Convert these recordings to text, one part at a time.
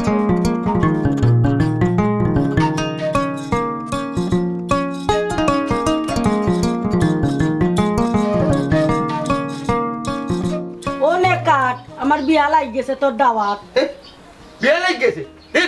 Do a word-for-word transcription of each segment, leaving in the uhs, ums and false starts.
অনে কাট, আমার বিয়া লাগি গেছে তোর দাওয়াত। এ, বিয়া লাগি গেছে? এ,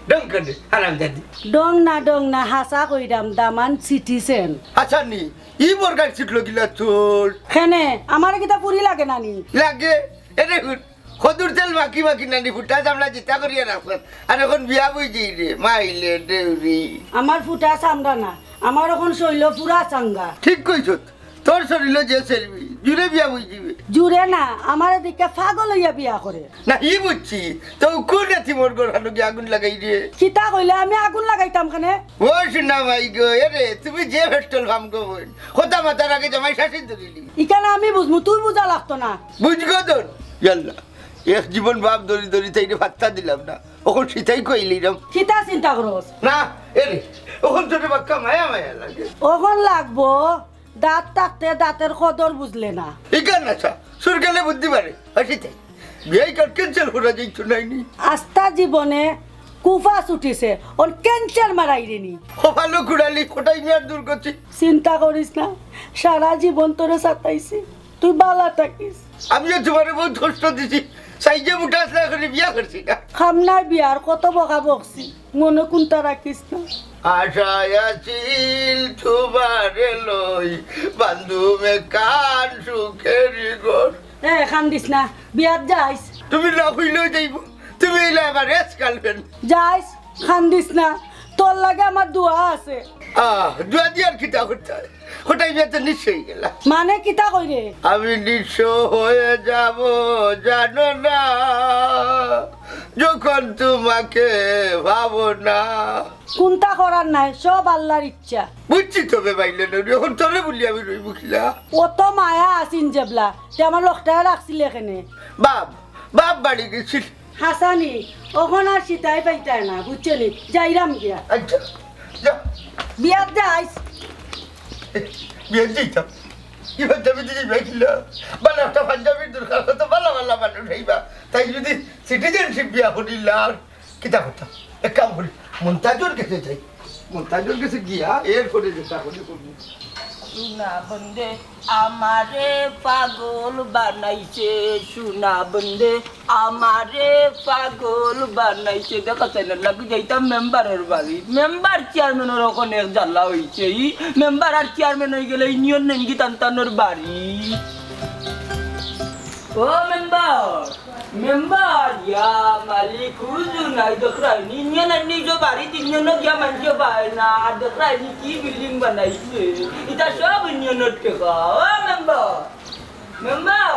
ঢং করে, হারামজাদি। ঢং না, ঢং না, হাছা কইরাম, দামান সিটিসেন। হাছা নি, ই বরগার সিট লগিলা চোর। কেনে, আমারে কিতা ফুরি লাগে না নি? লাগে, এরে হুন, কদুর তেল মাখি মাখি নানি ফুটা চামড়া জিতা করিয়া রাখছস। আর অখন বিয়া বই যাই রে, মাইলে দেউরি। আমার ফুটা চামড়া না, আমার অখন শইল পুরা চাঙ্গা। ঠিক কইছস, তোর শরীলো যে চর্বি, জুরে বিয়া বই যাইবে। জুরে না, আমারে দেখিয়া পাগল অইয়া বিয়া করে। না, ই বুঝছি, তো কোন রাতি মোর ঘর হানো গিয়া আগুন লাগাই রে? কিতা কইলে আমি আগুন লাগাইতাম কেনে? ও সোনা মাই গো, এরে, তুমি যে পেট্রোল পাম্প গো বইন, কথা মাতার আগে জামাই শাসিন ধরিলি। ইখান আমি বুঝমু, তুই বুঝা লাগতো না। বুঝগো তোর, ইয়াল্লা, এক জীবন বাপ ধরি ধরি তাইরে পাত্তা দিলাম না, অখন সিটাই কইলিরাম। কিতা চিন্তা করস? না, এরে, অখন তোরে বাক্কা মায়া মায়া লাগে। অখন লাগবো, দাঁত থাকতে দাঁতের কদর বুঝলে না। ইখান না চা, সুর গেলে বুদ্ধি বাড়ে, হাসি তাই। বিয়াই কার ক্যান্সেল করা যাইতো নাইনি। আস্তা জীবনে কুফা ছুটিছে, অন ক্যান্সার মারাইরে নি। কপালো কুড়ালি কটাই মিয়ার দুর্গতি। চিন্তা করিস না, সারা জীবন তোরে সাতাইছি, তুই বালা থাকিস। আমিও তোমারে বহুত কষ্ট দিছি, সাইজে মোটা আসলে এখন বিয়া করছি না। খামনায় বিয়ার কত বকা বকছি, মনে কুন্তা রাখিস না। আশায় আছিল তোমারে লই, বান্ধুমে কান সুখের ঘর। এ, কান্দিস না, বিয়াত যাইস। তুমি না কইলেও যাইব, তুমি অইলে আমার এক্স গার্লফ্রেন্ড। যাইস, কান্দিস না, তোর লাগি আমার দোয়া আছে। আহ, দোয়া দিয়ার কিতা করতে হয়? ওটাই বিয়াতে নিঃস্ব হয়ে গেলা। মানে কিতা কইরে? আমি নিঃস্ব হয়ে যাব, জানো না, যখন তোমাকে পাবো না। কুন্তা করার নাই, সব আল্লার ইচ্ছা। বুঝছি তবে বাইলে নবী, এখন তোরে বলি আমি রইব কিলা? অত মায়া আছিন যেবলা, তে আমার লোকটায় রাখছিলে কেনে? বাপ, বাপ বাড়ি গেছিল। হাসানি, অখন আর সিটাই পাইতায় না, বুঝছো নি? যাইরাম গিয়া। আচ্ছা, যা। বিয়াত যাইস। বিয়াত যাইতাম। কি পাঞ্জাবি দিদি বিয়া কিলা? বালা একটা পাঞ্জাবির দরকার, কত বালা বালা মানুষ হইবা। তাই যদি সিটিজেনশিপ বিয়া করিলা, কিতা কথা? এক কাম করি, মন্তাজর গেছে যাই। মন্তাজর গেছে গিয়া এরপরে যেটা করি করবো। সোনা বন্দে আমারে পাগল বানাইছে, সোনা বন্দে আমারে পাগল বানাইছে। দেখা চাই না, লাগি যাইতাম মেম্বারর বাড়ি। মেম্বার চেয়ারম্যানর অখন এক জ্বালা হইছে। ই মেম্বার আর চেয়ারম্যান হই গেলে ইউনিয়ন নেঙ্গি তান্তানোর বাড়ি। ও মেম্বার, মেম্বার, ইয়া মালিক হুজুর নাই দেখরায়নি, ইউনিয়ন আর নিজে বাড়ি তিনজন গিয়া মানছে পায় না, আর দেখরায়নি কি বিল্ডিং বানাইছে, ইটা সব ইউনিয়নর টেকা। ও মেম্বার, মেম্বার।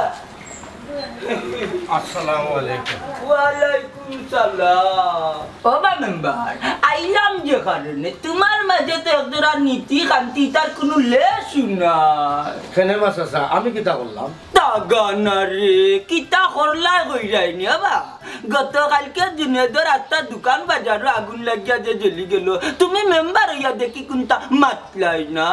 আসসালামু আলাইকুম। ওয়ালাইকুম সালাম। ও বা মেম্বার, আইলাম যে কারণে, তোমার মাঝে তো একজোড়া নীতি কান্তি, তার কোনো লেশু নাই। কেনে বা চাচা, আমি কিতা করলাম? তাগানা রে, কিতা করলা কইরায়নি বাবা? গতকালকে জুনেদর আস্তা দোকান বাজারো আগুন লাগিয়া যে জ্বলি গেল, তুমি মেম্বার হইয়া দেখি কুন্তা মাতলায় না।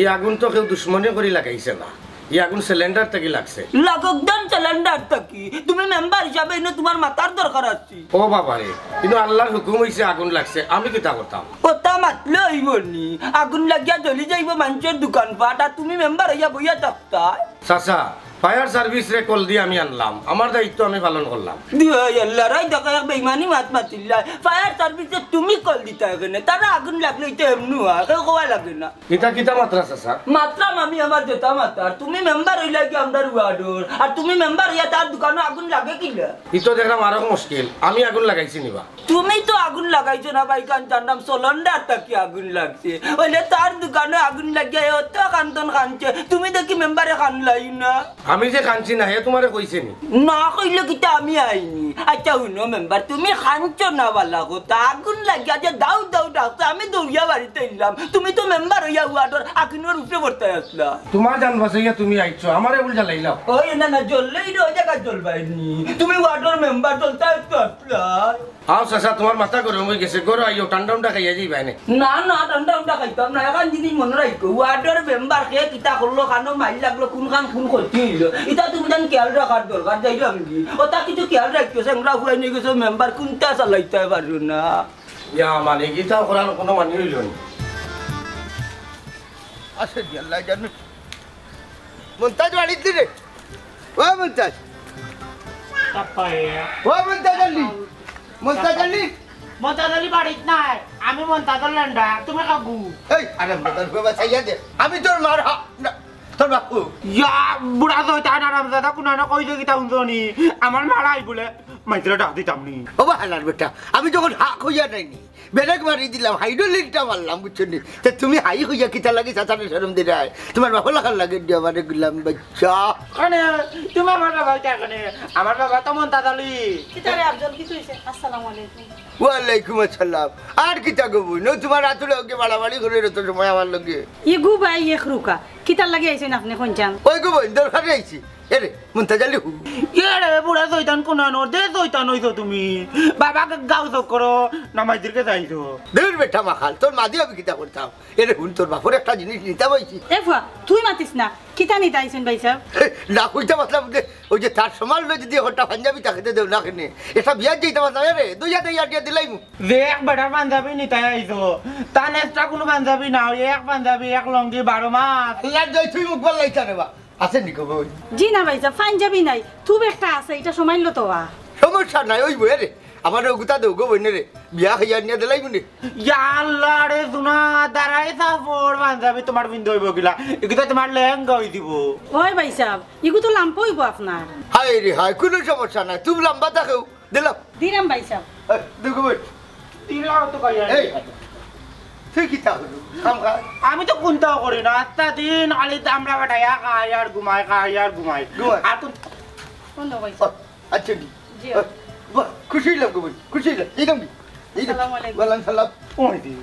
ই আগুন তো কেউ দুশমনি করি লাগাইছে না, ই আগুন সিলিন্ডার থাকি লাগছে। লাগক দেন সিলিন্ডার থাকি, তুমি মেম্বার হিসাবে ইনো তোমার মাতার দরকার আছে। ও বাবা রে, ইনো আল্লার হুকুম হইছে আগুন লাগছে, আমি কিতা করতাম? কথা মাতলে অইবনি, আগুন লাগিয়া জ্বলি যাইব মানষর দোকানপাট, আর তুমি মেম্বার হইয়া বইয়া থাকতায়। চাচা, ফায়ার সার্ভিসরে কল দিয়া আমি আনলাম, আমার দায়িত্ব আমি পালন করলাম। দুহাই আল্লার, রাইত দেখা এক বেইমানি মাত মাতিল্লায়, ফায়ার সার্ভিসে তুমি কল দিতায় কেনে? তারা আগুন লাগলে ইতা এমনু হয়, কেউ কওয়া লাগে না। ইতা কিতা মাতরা চাচা? মাতরাম আমি আমার যেতা মাতার, তুমি মেম্বার হইলায় গি আমরার ওয়ার্ডর, আর তুমি মেম্বার হইয়া তার দোকানো আগুন লাগে কিলা? ই তো দেখলাম আরো মুশকিল, আমি আগুন লাগাইছি নিবা। তুমি তো আগুন লাগাইছো না ভাই, কান তার নাম সিলিন্ডার থাকি আগুন লাগছে, অইলে তার দোকানো আগুন লাগিয়া অত কান্দন কানছে, তুমি দেখি মেম্বারে কানলায় না। আমি যে কানছি না, হে তোমারে কইছে নি? না কইলে কিতা আমি আইনি? আচ্ছা হুনো মেম্বার, তুমি কানছো না বালা কথা, আগুন লাগিয়া যে দাউ দাউ ডাকছে, আমি দৌড়িয়া বাড়িত আইলাম, তুমি তো মেম্বার হইয়া ওয়ার্ডর আগুনর উপরে বর্তায় আছলা। তোমার জান বাঁচাইয়া তুমি আইছো, আমারে ভুল জ্বালাইলাও। ওই না না, জ্বললেই তো ওই জায়গায় জ্বলবায়নি, তুমি ওয়ার্ডর মেম্বার, জ্বলতায় তো আছলা। আও চাচা, তোমার মাথা গরম হই গেছে, ঘরো আইও, ঠান্ডা উন্ডা খাইয়া যাইবায় নে। না না, ঠান্ডা উন্ডা খাইতাম না, এখান জিনিস মনো রাখো, ওয়ার্ডর মেম্বার কে কিতা করলো, কানো মাইর লাগলো, কোনখান কোন ক্ষতি হইল। ইতা তুমি জান খেয়াল রাখার দরকার, যাইলাম কি? ও তা কিছু খেয়াল রাখিও, সেংরা ফুয়াইন অইগেছো মেম্বার, কুনটা চালাইতায় পারো না। ইয়া, মানে, ইতা করার কুনু মানে অইলো না। আছে কি আল্লাহ জানে। মন্তাজ বাড়িত নি রে? ও মন্তাজ। ও মন্তাজ আলী। মন্তাজ আলী। মন্তাজ আলী বাড়িত নাই। আমি মন্তাজর লেন্ডা, তুমি কাগু। এই, আরে মন্তাজ বাবা, চাইয়া দে। আমি তোর মার হা-, না, তোর বাপু। ইয়া, বুড়া তো তার আরাম দাদা, কুনানো কই যে কিতা হুনছো নি? আমার মারাই বলে, মাইতরা ডাক দিতাম নি। ও বা হালার বেটা, আমি যখন হা কইয়া নাইনি, ব্রেক মারি দিলাম, হাইড্রোলিকটা মারলাম, বুঝছো নি? তে তুমি হাই কইয়া কিতা লাগি চাচারে শরম দিরায়? তোমার বাপর লাখান লাগে দিয়া আমারে গুলাম বাচ্চা। কেনে? তুমি আমার বাবা কিতা কেনে? আমার বাবা তো মন্তাজ আলী। কিতা রে আফজল, কিতা অইছে? আসসালামু আলাইকুম। ওয়ালাইকুম আসসালাম। আর কিতা গো বইন, ও তোমার আতুর লগে বাড়াবাড়ি করে অত সময় আমার লগে। ইগু ভাই এক রুকা, কিতার লাগি আইছেন আপনি কোনচান? ওই গো বইন, দরকারে আইছি। এরে, মন্তাজ আলী হু। এরে, বুড়া শয়তান কুনানো, দে শয়তান অইছো তুমি। বাবাকে গাও চোখ করো, নামাইজিরকে চাইছো। দূর বেটা মাখাল, তোর মাঝে আমি কিতা করতাম? এরে হুন, তোর বাপর একটা জিনিস নিতাম আইছি। এ ফুয়া, তুই মাতিস না, কিতা নিতা আইছেন ভাই সাহেব? এ, না কইতাম আসলাম যে, ওই যে তার সমান লই যদি একটা পাঞ্জাবি তাকে দেও না কেনে, একটা বিয়ার যাইতাম আসলাম, এরে, দুইয়া দুইয়া দিয়া দিলাইমু। যে এক বেটার পাঞ্জাবি নিতাই আইছো, তান extra কুনু পাঞ্জাবি না, ওই এক পাঞ্জাবি, এক লুঙ্গি, বারো মাস। ইয়ার যাই তুই মুখ বললাই রে বা। আছে নি গো বইন? জি না ভাই সাহেব, পাঞ্জাবি নাই, তুব একটা আছে, ইটা সমাইল তো বা। সমস্যা নাই, ওই বইয়া রে, আমার ওগুতা দেও গো বইন রে, বিয়া খাইয়া নিয়া দিলাই মনে। ইয়া আল্লাহ রে, জুনা দাঁড়াই থাকবো, পাঞ্জাবি তোমার পিন্দা অইবো কিলা, এগুতা তোমার লেহেঙ্গা অই দিবো। ওই ভাই সাহেব, ইগু তো লাম্বা অইবো আপনার। হায় রে হায়, কুনু সমস্যা নাই, তুব লাম্বা থাকেও, দিলাম। দিলাম ভাই সাহেব। এই, দুগু বই। দিলাম তো ভাই। এই, তুই কিতা করলি? কাম কাজ? আমি তো কুন্তাও করি না। আস্তা দিন খালি দামড়া ফাটাইয়া খাই আর ঘুমাই, খাই আর ঘুমাই। ঘুমাই। আর কোন কোন দাও ভাই ও, সাহেব? আচ্ছা, দি। জি। ও, বাহ, খুশি অইলাম গো বই, খুশি অইলাম। এই দাম দি। এই দাম। আসসালামু আলাইকুম। ওয়ালাইকুম সালাম। ওই দি।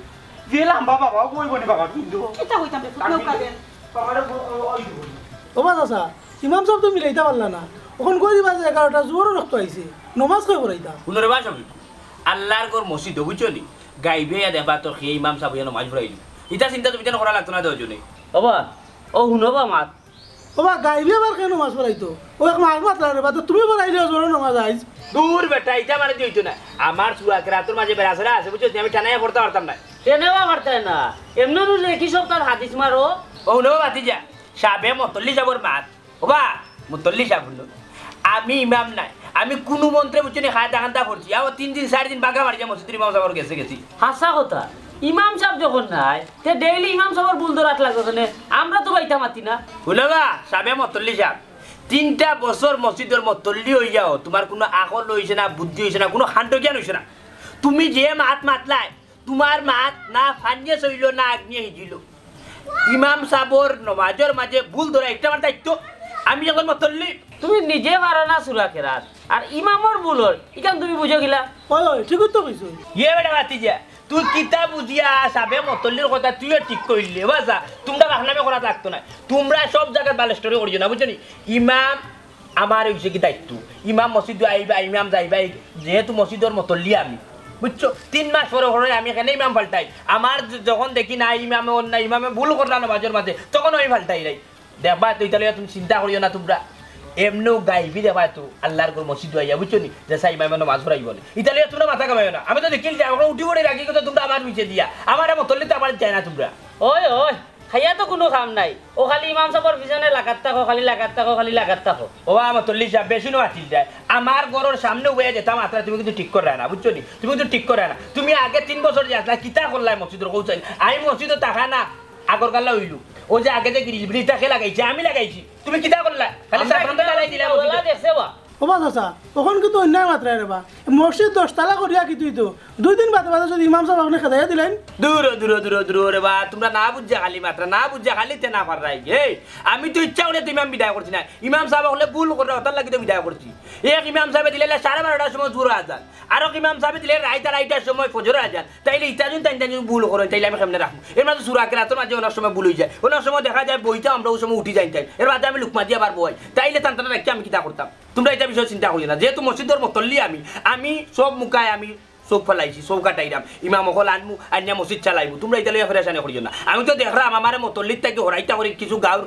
যে লাম্বা বাবা, ওই বনি বাবা, কিন্তু। কিতা কইতাম রে, ফুটনাও কাঁদে। বাবারে, ও, ও, ওই দি বনি। ও বা চাচা, ইমাম সাব তো মিলাইতা পারলা না। অখন কই দিবা যে এগারোটা জোহরর ওয়াক্ত আইছে, নমাজ কই পড়াইতা? হুনো রে বা, সব আল্লার ঘর মসজিদ, বুঝছো নি? গাইবে ইয়া দেখবা তোর কে ইমাম সাব ইয়া নমাজ পড়াইলো। ইতা চিন্তা তুমি যেন করা লাগতো না দুইজনে। ও বা, ও হুনো বা মাত। ও বা, গাইবে আবার কে নমাজ পড়াইতো? ও এক মাস মাতলা রে বা, তো তুমি পড়াইলে জোহরর নমাজ আইজ। দূর বেটা, ইতা মানে দিতো না। আমার চুয়া কেরাতর মাঝে বেড়াছেড়া আছে, বুঝছো নি? আমি টানাইয়া পড়তা পারতাম না। টানাইয়া পড়তায় না, এমনে রুলে কি সব তার হাদিস মারো? ও হুনো ভাতিজা, সাবে মতল্লি সাবর মাত। ও বা, মতল্লি সাব হুনো। আমি ইমাম নায়, আমি কুনু মন্ত্রে বুঝছো নি, খায়দা খান্দা পড়ছি। আও তিন দিন, চাইর দিন বাগা মারি যা মসজিদর ইমাম সাবর গেছে গেছি। হাছা কথা, ইমাম সাব যখন নাই, তে ডেইলি ইমাম সাবর ভুল ধরাত লাগো কেনে? আমরা তো বাইতা মাতি না। হুনো বা, সাবে মতল্লি সাব, তিনটা বছর মসজিদর মতল্লি অইয়াও, তুমার কুনু আকল অইছে না, বুদ্ধি অইছে না, কুনু কাণ্ড জ্ঞান অইছে না। তুমি যে মাত মাতলায়, তুমার মাত না পানিয়ে চইলো না আগ্নিয়ে হিজিলো। ইমাম সাবর নমাজর মাঝে ভুল ধরা ইটা আমার দায়িত্ব। আমি অখন মতল্লি। তুমি নিজে পারো না চুরা কেরাত, আর ইমামর ভুল অর, ইখান তুমি বুঝো কিলা? ওই, ওই, ঠিকউ তো কইছো। ইয়ে বেটা ভাতিজা, তুই কিতা বুঝিয়া সাবে মতল্লির কথা তুইও ঠিক কইলে, বাসা, তুমরা বাহনামি করা লাগতো না। তুমরা সব জাগাত বালেস্টরি করিও না, বুঝছো নি? ইমাম আমার অইছে কি দায়িত্ব? ইমাম মসজিদো আইবা, ইমাম যাইবা, এই যেহেতু মসজিদর মতল্লি আমি, বুঝছো? তিন মাস পরে পরে আমি কেনে ইমাম পাল্টাই। আমার য-, যখন দেখি না ইমামে অর না, ইমামে ভুল করলা নমাজর মাঝে, তখন আমি পাল্টাই নাই। দেখবা তো, ইতা লইয়া তুমি চিন্তা করিও না তুমরা। এমনেউ গাইবি দেখবা তো, আল্লার ঘর মসজিদো আইয়া, বুঝছো নি? যে সাই ইমামে নমাজ পড়াইবো নে। ইতা লইয়া তুমরা মাথা ঘামাইও না। আমি তো দেখিল যে, অখন উঠি পড়ি রাখি কথা তুমরা আমার পিছে দিয়া। আমার মতল্লি তো আমার যায় না তুমরা। ওই, ওই, খাইয়া তো কুনু কাম নাই। ও খালি ইমাম সাবর পিছনে লাগাত থাকো, খালি লাগাত থাকো, খালি লাগাত থাকো। ও আমার মতল্লি সাব, বেশি নো আতিল যায়। আমার ঘরর সামনে উবাইয়া যেতা মাতরায়, তুমি কিন্তু ঠিক কররায় না, বুঝছো নি? তুমি কিন্তু ঠিক কররায় না। তুমি আগে তিন বছর যে আছলায়, কিতা করলায় মসজিদর কও চাই? আমি মসজিদো থাকা না, আগর কালা অইলো। ও যে আগে যে গ্রিল ব্রিজ তাকে লাগাইছে, আমি লাগাইছি। তুমি কিতা করলায়? খালি আমরা সাফরান তো লাগাই দিলা মসজিদো। দেখছে বা? ও বা চাচা, অখন কিন্তু অন্যায় মাতরায় রে বা। মসজিদ দশতলা করিয়া কিতা অইতো? দুই দিন বাদে বাদে যদি ইমাম সাব আপনে খেদাইয়া দিলাইন। দূর, দূর, দূর, দূর রে বা, তুমরা না বুঝিয়া খালি মাতরায়, না বুঝিয়া খালি তেনা পাররায়। এই, আমি তো ইচ্ছা করিয়া তো ইমাম বিদায় করছি না। ইমাম সাব অকলে ভুল কররা, অতার লাগি তো বিদায় করছি। এক ইমাম সাবে দিলাইলা সাড়ে বারোটার সময় জোহরর আজান, আরক ইমাম সাবে দিলাইলা রাইত আড়াইটার সময় ফজরর আজান। তাইলে ইতা যদি তাইন তাইন যদি ভুল করইন, তাইলে আমি কেমনে রাখমু? এর মাঝে চুরা কেরাতর মাঝে অনেক সময় ভুল অইযায়, অনেক সময় দেখা যায় বইতা আমরা অউ সময় উঠি যাইন তাইন, এর বাদে আমি লুকমা দিয়া আবার বওয়াই, তাইলে তান তানরে রাখিয়া আমি কিতা করতাম? তুমরা ইতা বিষয়ে চিন্তা করিও না, যেহেতু মসজিদর মতল্লি আমি, আমি সব মুখায় আমি চউখ ফালাইছি, চউখ কাটাইরাম, ইমাম অকল আনমু, আনিয়া মসজিদ চালাইমু। তুমরা ইতা লইয়া পেরেশানি করিও না। আমি তো দেখরাম আমারে মতল্লির থাকি হরাইতা করি কিছু গাউর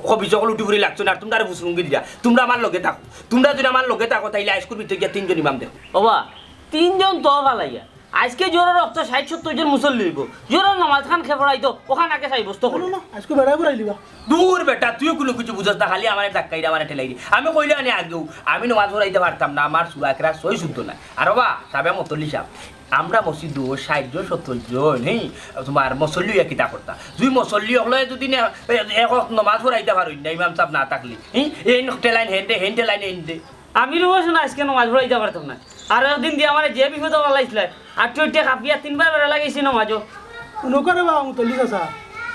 খবিছ অকল উঠি ফুরি লাগছইন, আর তুমরারে ফুসরুঙ্গি দিরা। তুমরা আমার লগে থাকো, তুমরা যুদি আমার লগে থাকো, তাইলে আইজকুর ভিতরে গিয়া তিনজন ইমাম দেখো। ওবা, তিনজন তো ফালাইয়া। আইজকে জোহরর অক্ত ষাইট সত্তইর জন মুসল্লি অইবো। জোহরর নমাজ খান কে পড়াইতো, অখান আগে সাব্যস্ত করো। না, না, আইজকে বেড়ায় পড়াইলিবা। দূর বেটা, তুইও কুনু কিছু বুঝস না, খালি আমারে ধাক্কাইরে, আমারে ঠেলাইরে। আমি কইলে অনে আগেউ, আমি নমাজ পড়াইতা পারতাম না, আমার সূরা কেরাত সই শুদ্ধ নায়। আর ওবা, সাবে মতল্লি সাব, আমরা মসজিদো ষাইট জন, সত্তইর জন, হি, তুমার মসল্লি অইয়া কিতা করতা? দুই মসল্লি অকলে যুদি না, এ-, এক অক্ত নমাজ পড়াইতা পারইন না, ইমাম সাব না থাকলে, হি, এইন ঠেলাইন হেনরে, হেন ঠেলাইন এইনরে। আমি রুবো শুনা আইজকে নমাজ পড়াইতা পারতাম না। আর একদিন দিয়া আমারে যে বিপদো ফালাইছলায়, আট্টি উট্টি কাঁপিয়া তিনবার বেড়া লাগাইছি নমাজো। নকরে বাবা মুতল্লি চাচা,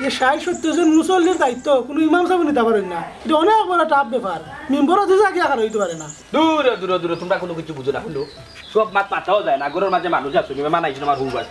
এ ষাইট সত্তইর জন মুসল্লির দায়িত্ব কুনু ইমাম সাবে নিতা পারইন না। ইটা অনেক বড় tough ব্যাপার। মেম্বরও যে জাগিয়া খাড়া অইতে পারে না। দূরে, দূরে, দূরে, তুমরা কুনু কিছু বুঝো না, হুনো। সব মাত মাতাও যায় না, ঘরর মাঝে মানুষ আছে, মেহমান আইছইন আমার হুরু ভাই।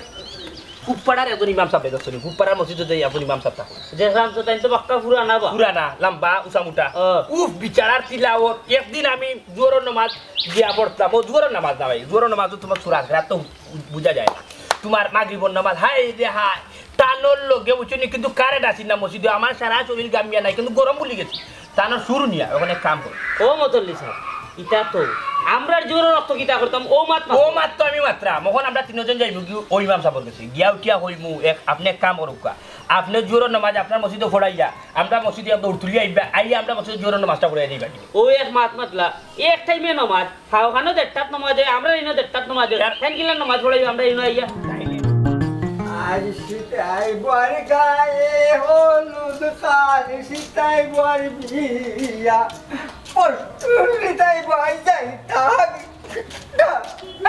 কুপ্পাড়ার একজন ইমাম সাব আছে, কুপ্পাড়ার মসজিদো যাই আপনি ইমাম সাব থাকো। দেখলাম তো, তাইন তো বাক্কা পুরানা বা। পুরানা, লাম্বা, উচা মুটা। ও। উফ, বিচারার তিলাওত। একদিন আমি জোহরর নামাজ গিয়া পড়তাম, ও জোহরর নামাজ না ভাই, জোহরর নামাজো তুমার সূরা কেরাত তো বুঝা যায় না। তুমার মাগরিবর নামাজ, হায় রে হায়, টানর লগে বুঝছো নি, কিন্তু কারেন্ট আছিল না মসজিদো, আমার সারা শরীল ঘামিয়া নাই, কিন্তু গরম বুলি গেছি। তানর সুর নিয়া, অখন এক কাম করো। ও মতল্লি সাব, ইতা তো আমরার জোহরর অক্ত কিতা করতাম, ও মাত মাতো। ও মাত তো আমি মাতরাম, অখন আমরা তিনজন যাইমু গি ওই ইমাম সাবর গেছে, গিয়া উঠিয়া কইমু, এক, আপনে এক কাম করউক্কা, আপনে জোহরর নামাজ আপনার মসজিদো পড়াইয়া, আমরা মসজিদো এক দৌড় তুলিয়া আইবা, আইয়া আমরা মসজিদো জোহরর নামাজটা পড়াইয়া দিবা। ও এক মাত মাতলা, এক টাইমে নামাজ, হ্যাঁ, অখানো দেড়টাত নামাজ অয়, আমরা ইনো দেড়টাত নামাজ অয়। ইয়ার- কেন কিলা নামাজ পড়াইবা আমরা ইনো আইয়া? আজ সিতাই বর গায়ে হলুদ খান, সিতাই বর বিয়া, পরশু সিতাই বর যাইতাম,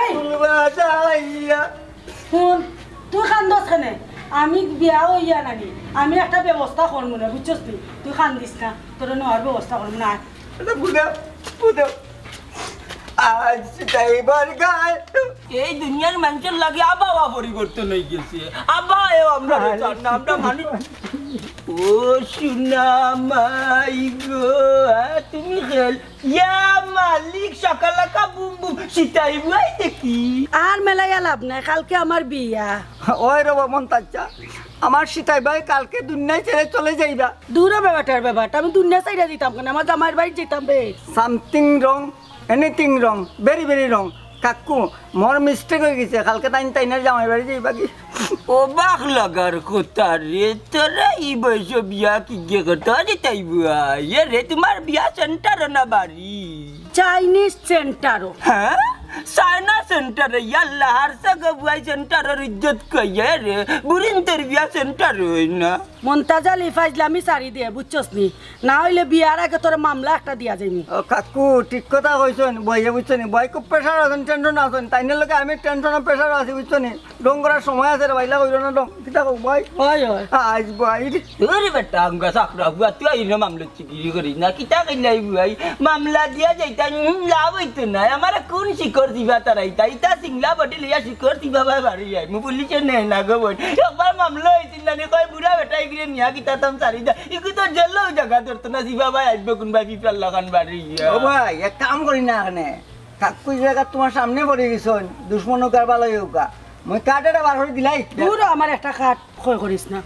এই! ফুলবা যাইয়া। হুন, তুই কান্দস কেনে? আমি বিয়া অইয়া নানি, আমি একটা ব্যবস্থা করমু নে, বুঝছস তুই? তুই কান্দিস না, তোরে নেওয়ার ব্যবস্থা করমু নে। আচ্ছা, বুঝাও, বুঝাও। আজ সিতাই বর গায়ে। এই দুনিয়ার মানষর লাগি আবহাওয়া পরিবর্তন অইগেছে। আবহাওয়ায়ও আমরা চার না, আমরা মানুষ। ও সোনা মাই গো, আ, তুমি খেল। ইয়া মালিক, শাকালাকা বুম বুম, সিতাই বুয়াই দেখি। আর মেলাইয়া লাভ নাই, কালকে আমার বিয়া। ওই রে বাবা মন্তাজা, আমার সিতাই ভাই কালকে দুনিয়া ছেড়ে চলে যাইবা। দূর হবে বেটার ব্যাপারটা, আমি দুনিয়া ছাইড়া দিতাম কেনে, আমার জামাইর বাড়ি যাইতাম বে। Something wrong, anything wrong, very very wrong। কাকু, মোর mistake অইগেছে, কালকে তাইন তাইনর জামাইর বাড়ি যাইবা গি। অবাক লাগার কথা রে, তোরা ই বয়সো বিয়া কিগে করতা সিতাই বুয়াই? এ রে, তুমার বিয়া সেন্টারো না বাড়ি? চাইনিজ সেন্টারো। হ্যাঁ? চায়না সেন্টারো, ইয়াল্লা, হারসা গো বুয়াই সেন্টারর ইজ্জত কইয়া রে, বুড়িন্তর বিয়া সেন্টারো অয় না। মন্তাজ আলী, ফাইজলামি ছাড়ি দে, বুঝছস নি? না অইলে বিয়ার আগে তোরে মামলা একটা দিয়া যাইমু। ও কাকু, ঠিক কথা কইছইন, বুয়াইয়ে বুঝছো নি? বুয়াই খুব pressure আছইন, tension আছইন। তাইনর লগে আমি tension ও pressure আছি, বুঝছো নি? ঢং করার সময় আছে রে, বাইলা কইরো না ঢং। কিতা কও বুয়াই? অয়, অয়। আইজ বুয়াই। ওরে বেটা, আঙ্গা সাকরা বুয়া, তুই আইলে মামলা চিকিরি করিস না। কিতা কইলাই বুয়াই? মামলা দিয়া যাইতা, হুম, লাভ অইতো না। আমারে কোন শিকর দিবা তারা ইতা? ইতা সিংলা বডি লইয়া শিকর দিবা ভাই বাড়ি যাই। মু পুলিশে নেয় না গো বইন। একবার মামলা অইছিল না নি, কয় বুড়া বেটা ইগরে নিয়া কিতা তাম সারি দা। ইগু তো জেলও জাগা ধরতো না, দিবা ভাই আইবো কোন ভাই পিপার লাগান বাড়ি। ও ভাই, এক কাম করি না কেনে? কাকু জাগা তুমার সামনে পড়ি গেছইন, দুশমন অউক আর ভালাই অউক। মুই কার্ড এটা বার করি দিলাই। দূর, আমার একটা কার্ড ক্ষয় করিস না।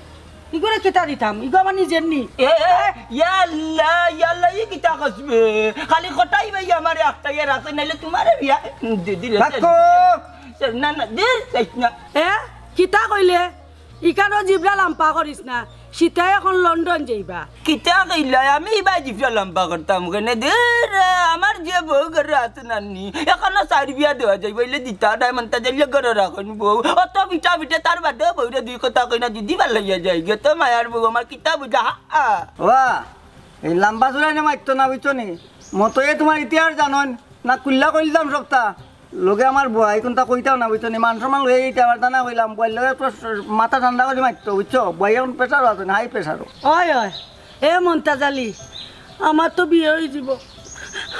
ইগরে কিতা দিতাম? ইগু আমার নিজর নি। এ, এ, এ, ইয়া আল্লাহ, ইয়া আল্লাহ, ই কিতা কসবে? খালি কটাই ভাই আমারে একটাই রাখছে, নাইলে তুমারে বিয়া দি-, দিলে কাকু! না, না, দে, চাইস না। এ, কিতা কইলে? ইখানো জিবরা লাম্বা করিস না। সিতাই অখন লন্ডন যাইবা। কিতা কইলা? আমি ইবা জিবরা লাম্বা করতাম কেনে? দূর, আমার যে বউ ঘরো আছে নানি, এখনো চাইর বিয়া দেওয়া যাইবো, ইলে দিতা নায়, মন্তাজ আলী ঘরো রাখইন বউ। অত পিঠা পিঠে তার বাদেও বউরে দুই কথা কই না, দিদি ভালাইয়া যাইগি। তো মায়ার বউ আমার কিতা বুঝা, হা, হা। ওয়া, এই লাম্বা চুড়াই না মারতো না, বুঝছো নি? মতয়ে তুমার ইতিহাস জানইন না, কুল্লা কইলাম সবতা। লগে আমার বুয়াই কুনতা কইতাও না, বুঝছো নি? মান সম্মান লইয়া যাইতে আমার দানা কইলাম, বুয়াইর লগে একটু মাথা ঠান্ডা করি মারতো, বুঝছো? বুয়াই অখন pressure ও আছে না, high pressure ও। অয়, অয়। এ মন্তাজ আলী, আমার তো বিয়া অইযিবো।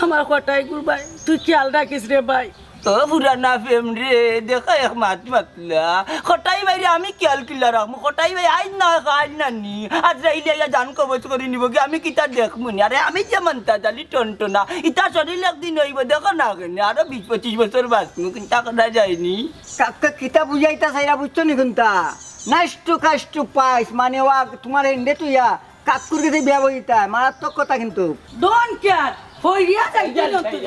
আমার কটাই গুর ভাই, তুই খিয়াল রাখিস রে ভাই। ও পুরানা প্রেম রে, দেখা এক মাত মাতলা। কটাই ভাইরে আমি খিয়াল কিলা রাখমু, কটাই ভাই আইজ না হয় কাইল নানি। আর যাইলে আইয়া জান কবজ করি নিবোগি, আমি কিতা দেখমু নি? আরে আমি যেমনতা জানি টনটনা, ইতা শরীর একদিন অইবো, দেখো না কেনে, আরো বিশ পঁচিশ বছর বাঁচমু, চিন্তা করা যায়নি। কাকা কিতা বুঝাইতা চাইরা বুঝছো নি কুন্তা? Nice to cuss to piss, মানে ওয়া তুমার এন্ডে তুইয়া কাকুর গেছে বিয়া বইতা, মারাত্মক কথা কিন্তু। Don't care, হইয়া যাইতে নতুন।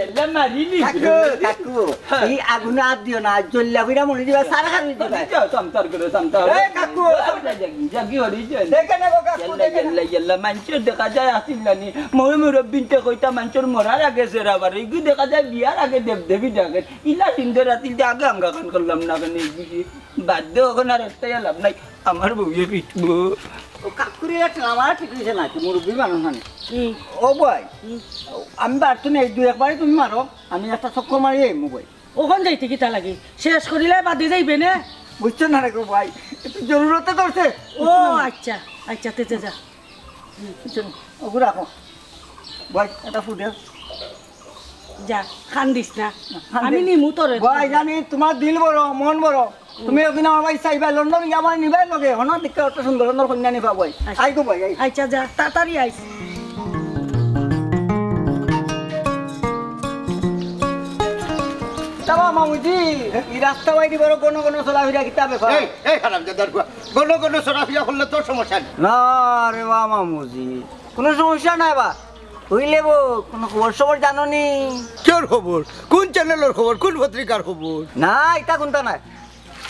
কাকু, কাকু, হ্যাঁ। এই আগুনে হাত দিও না, আজ জ্বললে ফিরা মরে দিবা, সারা খালি দিবা। যাও, সামতার করে, সামতার। এই কাকু। জাগি, জাগি হরি যে। দেখে নেবো কাকু, ইয়াল্লা, দেখে নেবো। ইয়াল্লা, ইয়াল্লা, মানষর দেখা যায় আসিল নানি। মরে মুরব্বিনতে কইতা মানষর মরার আগে সেরা বার। এইগু দেখা যায় বিয়ার আগে দেব দেবী ডাকে। ইলা সুন্দর আসিল যে আগে আঙ্গা খান করলাম না কেনে এইগু। বাদ দে, অখন আর একটা লাভ নাই। আমার বউয়ে পিটবো। ও কাকুরে, এটা আমার ঠিক অইছে না, কি মুরব্বি মানুষ মানে। হুম। ও ভাই, হুম। আমি পারতো না, এই দুই একবারে তুমি মারো, আমি একটা চক্কর মারি এই মোবাইল। অখন যাইতে কিতা লাগে? শেষ করিলে বাদে যাইবে না? বুঝছো না রে গো ভাই, একটু জরুরতে ধরছে। ও আচ্ছা, আচ্ছা, তে যা, যা। বুঝছো না? ওগু রাখো। ভাই, এটা ফুটে। যা, কান্দিস না। কান্দিস আমি না। নিমু তোরে। ভাই, জানি তোমার দিল বড়, মন বড়। তুমি একদিন আমার বাড়ি চাইবা, লন্ডন গিয়া আমার নিবাই লগে। হনো দেখতে অত সুন্দর সুন্দর কন্যা নিবা ভাই। আচ্ছা। আই গো ভাই, আই। আচ্ছা, যা, তাড়াতাড়ি আইস। তা বা মামুজি, এই রাস্তা বাইদি বড় ঘন ঘন চলাফিরা কিতা ব্যাপার? এই, এই হারামজাদার ফুয়া, ঘন ঘন চলাফিরা করলে তোর সমস্যা নাই। না রে বা মামুজি, কোনো সমস্যা নাই বা। অইলে বো, কোনো খবর সবর জানো নি? কিয়র খবর? কোন চ্যানেলর খবর? কোন পত্রিকার খবর? না, ইতা কুন্তা নায়।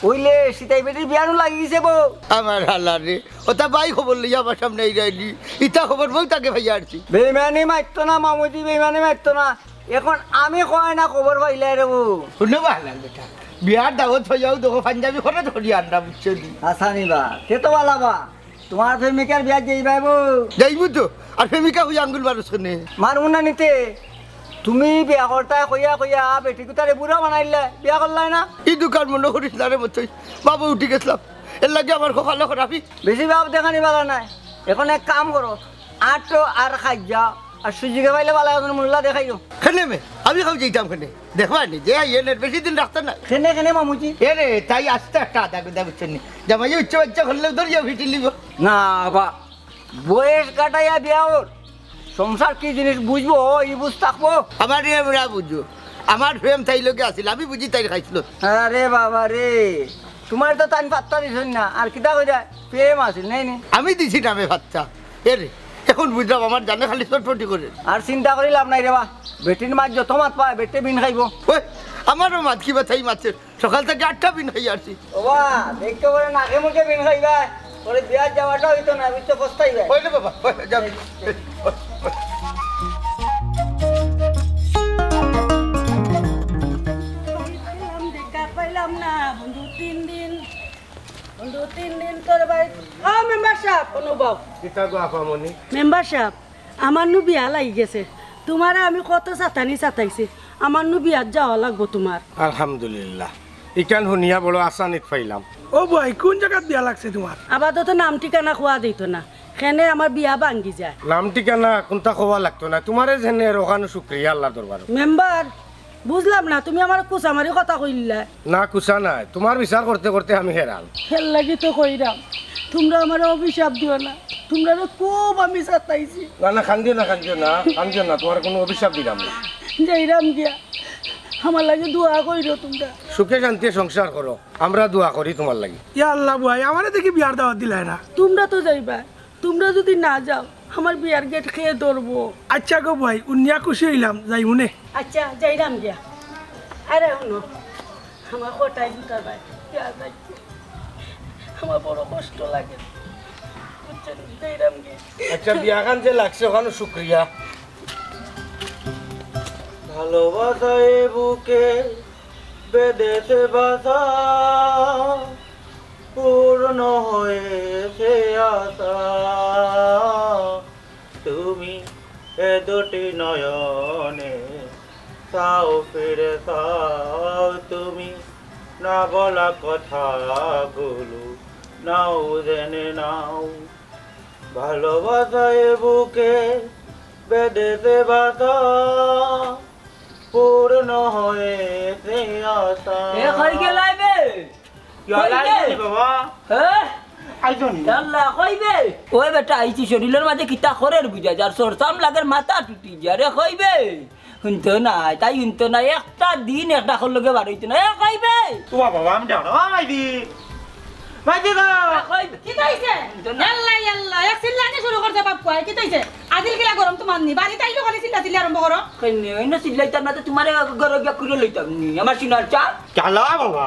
অইলে সিতাই বেটির বিয়ানো লাগি গেছে বো। আমার হালা রে, ওটা বাই খবর লইয়া আমার সামনে আইরাইলি। ইতা খবর বউ তাকে ভাইয়া আরছি। বেইমানি মারতো না মামুজি, বেইমানি মারতো না। এখন আমি কয় না খবর পাইলাই রে বো। হুনো বা হালার বেটা, বিয়ার দাওয়াত পাইয়াও দেখো পাঞ্জাবি খরচ করি আনরা, বুঝছো নি? হাছা নি বা, তে তো বালা বা। তোমার প্রেমিকার বিয়াত যাইবায় বো? যাইমু তো। আর প্রেমিকা কইয়া আঙ্গুল মারছ কেনে? মারমু না নি তে। তুমি বিয়া করতায় কইয়া কইয়া বেটি কুতারে বুড়া বানাইলায়, বিয়া করলায় না? ই দুকান মনো করিস না রে মতই। বাবু উঠি গেছলাম। এর লাগি আমার কপালো খারাপি। বেশি ভাব দেখানি বালা নায়। এখন এক কাম করো, আটো আর খাইয়া আর সুযোগে পাইলে বালা এখন মোল্লা দেখাইও। কেনে মে? আমি খাও যাইতাম কেনে? দেখবা নি, যে আইয়ে নের বেশি দিন রাখতা না। কেনে, কেনে মামুজি? এ রে, তাই আস্তে একটা আধা গুদা বুঝছো নি। জামাইয়ে উচ্চ বাচ্চা করলেও ধরিয়া ফিটি লিব। না বা, বয়স কাটাইয়া বিয়া ওর। সংসার কি জিনিস বুঝবো, ই বুঝ থাকবো। আমার এ আমরা বুঝো। আমার প্রেম তাই লগে আছিল, আমি বুঝি তাই খাইছিল। আরে বাবা রে, তোমার তো তান পাত্তা দিছইন না, আর কিতা কইরা প্রেম আছিল, নাই নি? আমি দিছি নামে পাত্তা। এ রে, এখন বুঝলাম আমার জানে খালি ছটফটি করে। আর চিন্তা করি লাভ নাই রে বা, বেটির মাত যত মাত পায়, বেটে বিন খাইবো। ওই, আমারও মাত কি বা তাই মাতের। সকাল থাকি আটটা বিন খাই আরছি। ওবা, দেখতে পারে নাকে মুখে বিন খাইবা, পরে বিয়ার যাওয়াটা অইতো না, বুঝছো, পস্তাইবা। ওই রে বাবা, ওই, যাও। দেখা পাইলাম না বন্ধু তিন দিন, বন্ধু তিন দিন তোর বাড়ি। ও মেম্বার সাব, অনুভব। কিতা গো আপামনি? মেম্বার সাব, আমার নু বিয়া লাগি গেছে। তোমারে আমি কত সাতানি সাতাইছি, আমার নু বিয়াত যাওয়া লাগবো তোমার। আলহামদুলিল্লাহ, ইখান হুনিয়া বড় আশানিত পাইলাম। ও ভাই, কোন জাগাত বিয়া লাগছে তোমার? আপাতত নাম ঠিকানা কওয়া দিত না, কেনে আমার বিয়া ভাঙ্গি যায়। নাম ঠিকানা কুন্তা কওয়া লাগতো না, তোমারে যেনে রোখানো শুক্রিয়া আল্লাহর দরবারো। মেম্বার, বুঝলাম না, তুমি আমার কুচামারি কথা কইলা। না, কুচা নায়, তোমার বিচার করতে করতে আমি হেরান। হের লাগি তো কইরাম, তোমরা আমারে অভিশাপ দিও না, তোমরারে খুব আমি সাতাইছি। না, না, কান্দিও না, কান্দিও না, কান্দিও না, তোমার কোনো অভিশাপ দিলাম না। যাইরাম গিয়া, আমার লাগি দোয়া কইরো তোমরা। সুখে শান্তিতে সংসার করো, আমরা দোয়া করি তোমার লাগি। ইয়া আল্লাহ ভাই, আমারে দেখি বিয়ার দাওয়াত দিলায় না। তোমরা তো যাইবা, তোমরা যদি না যাও, আমার বিয়ার গেট কে ধরবো? আচ্ছা গো ভাই, হুনিয়া খুশি অইলাম, যাইমুনে। আচ্ছা, যাইরাম গিয়া। আরে হুনো, আমার কটাই জুতা ভাই, বিয়া যাইতে আমার বড় কষ্ট লাগে, বুঝছেন? যাইরাম গিয়া। আচ্ছা, বিয়াখান যে লাগছে, ওখানে শুক্রিয়া। ভালোবাসায় বুকে বেঁধেছে বাসা, পূর্ণ হয়েছে আশা। তুমি এ দুটি নয়নে চাও, ফিরে চাও তুমি, না বলা কথাগুলো নাও জেনে নাও। ভালোবাসায় বুকে বেঁধেছে বাসা, পূর্ণ হয়েছে আশা। এ, কই গেলায় বে? ইয়ালা কই বে? আইছো নি বাবা? হ্যাঁ? আইছো নি? ইয়াল্লা, কই বে? ওই বেটা, আইছি শরীলর মাঝে কিতা করের বুঝা যার, সরসাম লাগের মাথা টুটি যা রে, কই বে? হুনতো না, তাই হুনতো না, একটা দিন এক ডাকর লগে বার অইতো না, এ কই বে? ও বাবা, আমি ডাকো, ও মাইদি। মাইদি গো। এ কই বে? কিতা অইছে? হুনতো না। ইয়াল্লা, ইয়াল্লা, এক চিল্লানি শুরু করছে বাপ কয়, কিতা অইছে? আদিল কিলা গরম তোমার নি? বাড়িত আইলে খালি চিল্লা চিল্লি আরম্ভ করো। কেনে, অইন্য চিল্লাইতাম না তো তুমারে ঘরো গিয়া কুড়ে লইতাম নি, আমার সোনার চা। চালা বাবা,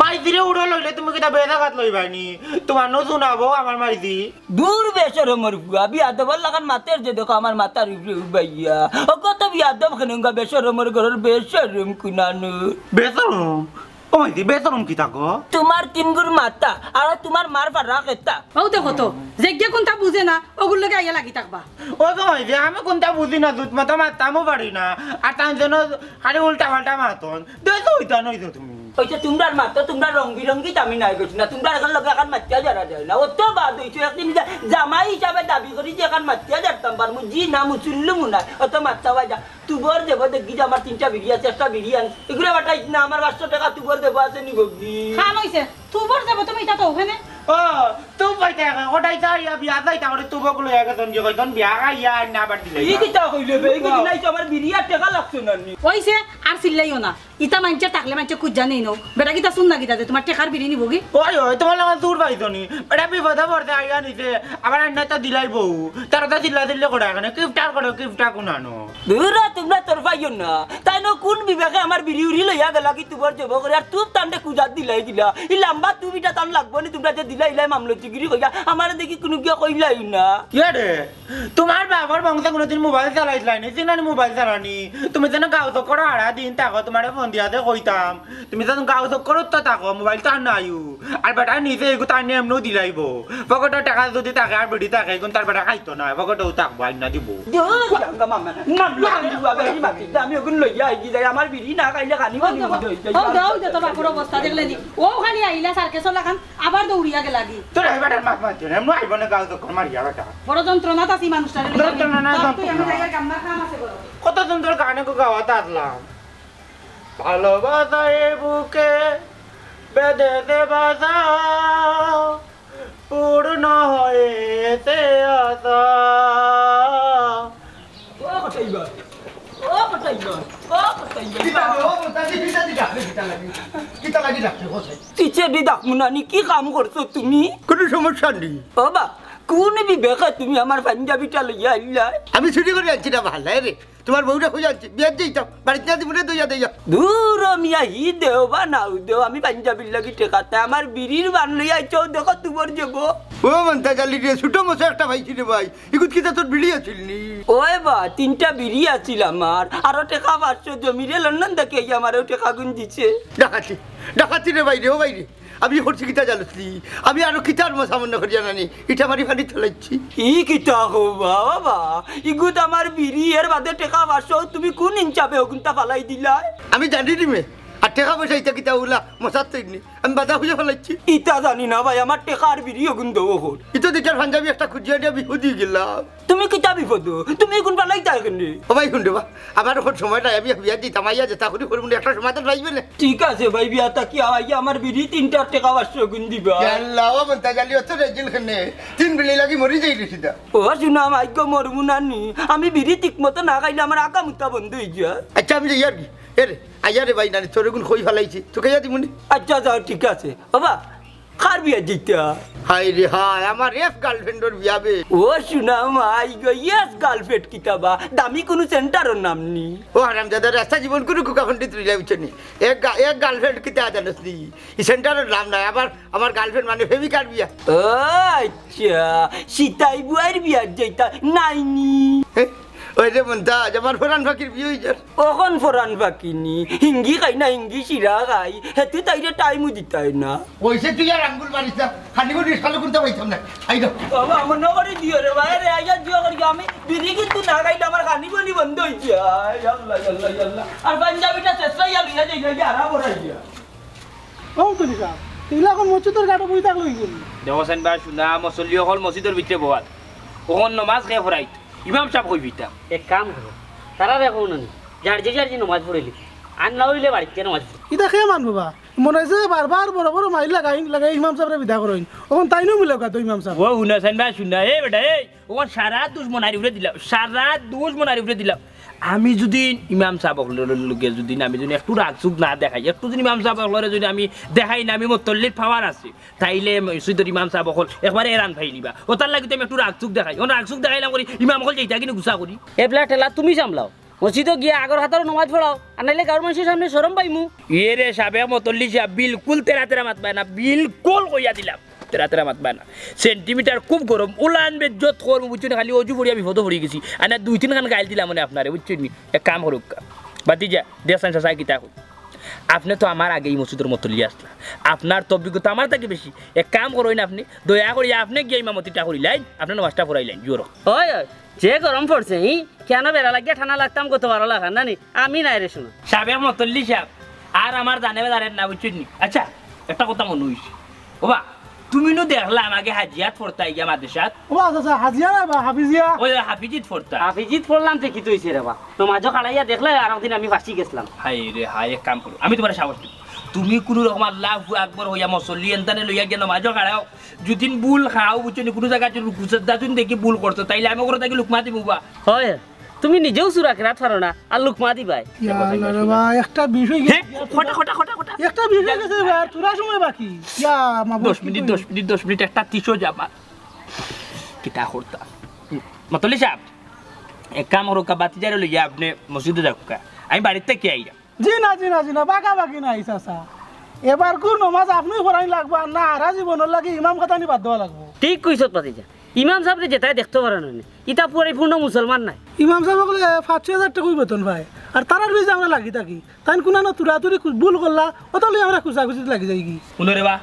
মাইদিরে উড়ো লইলে তুমি কিতা বেজাগাত লইবায় নি? তোমার নতুন আবো আমার মাইদি। দূর বেশরমর ফুয়া, বিয়াদবর লাখান মাতের যে দেখো আমার মাথার উপরে উবাইয়া। ও কত বিয়াদব খেনুঙ্গা বেশরমর ঘরর বেশরম কুনানো। বেশরম? ও মাইদি, বেশরম কিতা গো? তুমার তিনগুর মাথা, আর তুমার মার ফারা খেতা। ও দেখো তো, যেগিয়ে কুনতা বুঝে না, ওগুর লগে আইয়া লাগি থাকবা। ও তো মাইদি, আমি কুনতা বুঝি না, দুধ মাথা মারতামও পারি না। আর তাই যেন খালি উল্টা পাল্টা মাতন। দেখো, ওইটা নই তো তুমি। ওই যে তুমরার মাত, তুমরা রং বিরঙ্গি তো আমি নাই করছি না, তুমরা এখন লগে এখন মাতিয়া যারা যায় না। অত বাদ অইছে, একদিন জা-, জামাই হিসাবে দাবি করি যে এখন মাতিয়া যারতাম পারমু, জি না, মুসুল্লুমু নাই, অত মাততা হয় যা। তুবর দেব দেখি যে আমার তিনটা বিড়ি আছে, একটা বিড়ি আন। এগুলো বাটাই না, আমার পাঁচশো টাকা তুবর দেব আছে নি বগি। খান অইছে, তুবর দেব তুমি ইটা তো ওখানে। ও, তুব পাইতে এখন, ওটাই তো ইয়া বিয়া যাইতা করে তুবক লইয়া গেছন যে কইতন বিয়া খাইয়া আর না বাদ দিলে। এই কিতা কইলে বে, এই কিতা নাই তো আমার বিড়ি আর টাকা লাগছে না নি। অইছে, আর চিল্লাইও না। ইতা মাইনষে থাকলে মাইনষে খুঁজা নেই নও। বেটা কিতা শুন না কিতা যে তোমার টেকার বিড়ি নিবো কি? ওই, ওই, তোমার লগে দূর পাইছো নি? বেটা বিপদে পড়তে আইয়া নিছে, আবার আইনা তো দিলাই বউ। তারা তো চিল্লা চিল্লি করে এখানে, কিফটার করে, কিফটা কুনানো। দূর হ, তুমরা তোর পাইও না। তাইন কুন বিবেকে আমার বিড়ি উড়ি লইয়া গেলা কি তুবর জব করে, আর তুব তান্ডে কুজাত দিলাই গিলা। ই লাম্বা তুব ইটা তান লাগবো নি, তুমরা যে দিলা ইলাই মামলতিগিরি কইয়া, আমারে দেখি কুনু গিয়া কইলাই না। কিয়া রে? তোমার বাবার বংশে কোনোদিন মোবাইল চালাইছিলাই নি? চিনো নি মোবাইল চালানি? তুমি যেন গাঁও চক্কর হারা দিন থাকো, তোমারে ফোন দিয়া যে কইতাম। তুমি যেন গাঁও চক্করত তো থাকো, মোবাইল তো আর নাইও। আর বেটা নিজে এগু তার নিয়ে এমনেও দিলাইবো। পকেটে টাকা যদি থাকে আর বিড়ি থাকে, এগুন তার বেটা খাইতো না, পকেটেও থাকবো, আইনা দিবো। দূর, গাঙ্গা মামা, নাম লই দিবো, আবার এই মাটিতে আমি ওগুন লইয়া আইগি যাই, আমার বিড়ি না খাইলে খানি ও পানি তো, বন্ধ হইছে। ও দাও, ও তো বাপুর অবস্থা দেখলে নি। ও খালি আইলা সার্কেসর লাখান, আবার দৌড়িয়া গেলাগি। তোর এই বেটার মাত মানছে না, এমন আইব না গাল তো কমার ইয়া বেটা। বড় যন্ত্রণাত আছি মানুষটারে লইয়া। যন্ত্রণা না, বাপ, তুই যন্ত্রণা। আমি যাই আর গাম্মা খাম আছে বড়। কত সুন্দর গানে গো গাওয়াত আসলাম। ভালোবাসা এ বুকে বেঁধেছে বাসা, পূর্ণ হয়েছে আশা। ও কটাইবা, ও কটাইবা, ও কটাইবা। কিতা রে, ও কটাইবা, কিতা দি ডাকলে, কিতা লাগি? কিতা লাগি ডাকলে, ও কটাই? কিতা দি ডাকমু না নি, কি কাম করছো তুমি? কোনো সমস্যা নেই। ও বা, কোন বিবেকে তুমি আমার পাঞ্জাবিটা লইয়া আইলা? আমি চুরি করে আনছি না, ভালা রে। তোমার বউরে কই আনছি, বিয়াত যাইতাম, বাড়িত না দিবনে দইয়া দইয়া। দূর ও মিয়া, হি দেও বা নাও দেও, আমি পাঞ্জাবির লাগি টেকাতে আমার বিড়ির বান লইয়া আইছো, দেখো তুবর জব। ও মন্তা জালি রে, ছোট মশা একটা পাইছি রে ভাই। ইগুত কিতা তোর বিড়ি আছিল নি? ওই বা, তিনটা বিড়ি আছিল আমার, আরো টেকা পাঁচশো জমিরে লন্ডন দেখে এই আমারেও টেকা গুন দিছে। ডাকাতি, ডাকাতি রে বাইরে, ও বাইরে। আমি করছি কিতা জানোস নি? আমি আরো কিতার মশা মনে করি জানা নি? ইটা মারি ফানি তোলাইছি। ই কিতা হো বাবা? ইগুত আমার বিড়ি, এর বাদে টেকা পাঁচশো, তুমি কোন ইনসাফে ওগুনতা ফালাই দিলায়? আমি জানি নি মে, আর টেকা পয়সা ইতা কিতা ওলা মশার তো নি। আমি বাধা হইয়া ফালাইছি। ইতা জানি না ভাই, আমার টেকা আর বিড়ি ওগুন দেবো হন। ইতো দেখার পাঞ্জাবি একটা খুঁজিয়া নিয়ে আমি হুদি গেলাম। তুমি কিতা বিপদ? তুমি কোন ফালাইতা এখানে? ও ভাই, হুন রে বা, আমার এখন সময় নাই, আমি বিয়া দিতাম, আইয়া যেতা করি করবো, একটা সমাধান পাইবে না। ঠিক আছে ভাই, বিয়া থাকি আইয়া আমার বিড়ি তিনটা টেকা পাঁচশো গুণ দিবা। ইয়া আল্লাহ, ও বলতে গেলি অত রেজিল খেনে, তিন বিড়ি লাগি মরি যাই রে সিধা। ও শুনো, আমি আইগো মরমু না নি, আমি বিড়ি ঠিক মতো না খাইলে আমার আগা মুতা বন্ধ হয়ে যায়। আচ্ছা, আমি যাই আর কি। এ রে, আইয়া রে ভাই, নানি তোর গুণ কই ফালাইছি, তোকে ইয়া দিমুনি। আচ্ছা, যাও, ঠিক আছে। বাবা, কার বিয়া দিতা? হায় রে হায়, আমার এফ গার্লফ্রেন্ডর বিয়া বে। ও শুনা মাই গো, এফ গার্লফ্রেন্ড কিতা বা? দামি কোনো সেন্টারর নাম নি? ও হারামজাদা, রাস্তা জীবন কোনো কুকা পণ্ডিত রইলা বুঝছো নি? এক গা-, এক গার্লফ্রেন্ড কিতা জানোস নি? ই সেন্টারর নাম নাই, আবার আমার গার্লফ্রেন্ড মানে প্রেমিকার বিয়া। ও আচ্ছা, সিতাই বুয়াইর বিয়া যাইতা নাইনি? হে? ওই রে মন্তাজ, আমার ফরান ফাকির বিয়া হয়ে যার। অখন ফরান ফাকিনি, হিঙ্গি খাই না, হিঙ্গি শিরা খাই, হেতু তাইরে টাইমও দিতাই না। ওইসে তুই আর আঙ্গুল মারিস না, খালি করে রিক্সালো করতে পাইতাম না। আই দাও। বাবা, আমার নগরে দিও রে, ভাই রে, আইয়া দিও করি, আমি বিড়ি কিন্তু না খাইলে আমার খানি পানি বন্ধ হইছে। আয় আল্লাহ, আল্লাহ, আল্লাহ। আর পাঞ্জাবিটা শেষ হইয়া লইয়া যাই, যাই, আরাম করাই দিয়া। ও তুলিকা, তুইলা এখন মসজিদর ঘাটো বই থাকলো কি করলি? দেখো সেন ভাই, শুনা, মুসল্লি অকল মসজিদর ভিতরে বওয়াত। অখন নমাজ কে পড়াইত, ইমাম সাহেব কই বিতা। এক কাম করো, তারা দেখো না নি। জার্জি জার্জি নমাজ পড়িলি, আর না অইলে বাড়িত নমাজ পড়ি। ইতা কে মানবো বা? মনে অয় যে বারবার বড় বড় মাইল লাগাইন, লাগাই ইমাম সাবরে বিদায় করইন। অখন তাইনও মিলাউক্কা তো ইমাম সাব। ও হুনা সাইন বা হুনা, এ বেটা, এই অখন সারা দুষ মনার উপরে দিলাম, সারা দুষ মনার উপরে দিলাম। আমি যুদি ইমাম সাব অকলর লগে যুদি না, আমি যুদি একটু রাগ চুক না দেখাই, একটু যুদি ইমাম সাব অকলরে যুদি আমি দেখাই না, আমি মতল্লির পাওয়ার আছে, তাইলে মসজিদর ইমাম সাব অকল একবারে এরান ফাইলিবা। অতার লাগি তো আমি একটু রাগ চুক দেখাই। অখন রাগ চুক দেখাইলাম করি, ইমাম অকল যাইতা কিনা গুছা করি। এবলা ঠেলা তুমি সামলাও। মসজিদো গিয়া আগর কাতারো নমাজ পড়াও, আর নাইলে গাঁওর মানষর সামনে শরম পাইমু। এ রে সাবেক মতল্লি সাব, বিলকুল তেরা তেরা মাতবায় না, বিলকুল কইয়া দিলাম, তেরা তেরা মাতবায় না। সেন্টিমিটার খুব গরম, উলান বেজ্জত করমু, বুঝছো নি? খালি অজু পড়িয়া বিপদো পড়ি গেছি, আর না দুই তিন খান গাইল দিলাম মানে আপনারে, বুঝছো নি? এক কাম করুক্কা, বাতিজা, দেখছইন চাচায় কিতা কই। আপনে তো আমার আগে ই মসজিদর মতল্লি আছলা, আপনার তো অভিজ্ঞতা আমার থাকি বেশি। এক কাম করইন, আপনে দয়া করিয়া আপনে গিয়া ইমামতিটা করিলাইন, আপনে নমাজটা পড়াইলাইন, জোর। অয়, অয়, যে গরম পড়ছে, হি? কেনে বেড়া লাগিয়া ঠান্ডা লাগতাম, গত বারো লাখান না নি? আমি নায় রে হুনো। সাবেক মতল্লি সাব, আর আমার জানে বেজারের না, বুঝছো নি? আচ্ছা, একটা কথা মনো অইছে। ওবা, তুমি নু দেখলাম আগে হাজিয়াত পড়তায় গিয়া মাদ্রাসাত। ওবা, আচ্ছা, আচ্ছা, হাজিয়া না বা, হাফিজিয়া? ওই, ওই, হাফিজিত পড়তা। হাফিজিত পড়লাম তে কিতা অইছে রে বা? নমাজো খাড়াইয়া দেখলে আরক দিন আমি ফাঁসি গেছলাম। হায় রে হায়, এক কাম করো, আমি তুমারে সাহস দিমু। তুমি কুনু রকম আল্লাহু আকবর কইয়া মতল্লি এনতানে লইয়া গিয়া নমাজো খাড়াও। যুদি ভুল খাও, বুঝছো নি, কুনু জাগাত যুদি রুকু সেজদা যুদি দেখি ভুল করছো, তাইলে আমি অকলর থাকি লুকমা দিমু বা। অয়, তুমি নিজেও সুরা কেরাত পারো না, আর লুকমা দিবায়। ইয়া আল্লাহ রে বা, একটা বিষয় হে, গেছে। খটা, খটা, খটা, খটা। একটা বিষয় গেছে বা, আর থুড়া সময় বাকি। ইয়া মাবুদ, দশ মিনিট, দশ মিনিট, দশ মিনিট, একটা তিসো যাবা। কিতা করতা? মতল্লি সাব, এক কাম করুক্কা, বাতিজারে লইয়া আপনে মসজিদো যাউক্কা। আমি বাড়িত থাকি আইরাম। জি না, জি না, জি না, বাগাবাগি নাই চাচা। এবারকুর নমাজ আপনেউ পড়াইন লাগবো, আর না হারা জীবনর লাগি ইমাম খাতানি বাদ দেওয়া লাগবো। ঠিক কইছত বাতিজা, ইমাম সাবরে যেতায় দেখতো পারো না নি, ইতা পরিপূর্ণ মুসলমান নায়। ইমাম সাব অকলে পাঁচ ছয় হাজার টেকা বেতন পায়, আর তারার পিছে আমরা লাগি থাকি। তাইন কুনানো তুরাতুরি কু-, ভুল করলা, অতা লইয়া আমরা খুচাখুচিত লাগি যাইগি। হুনো রে বা,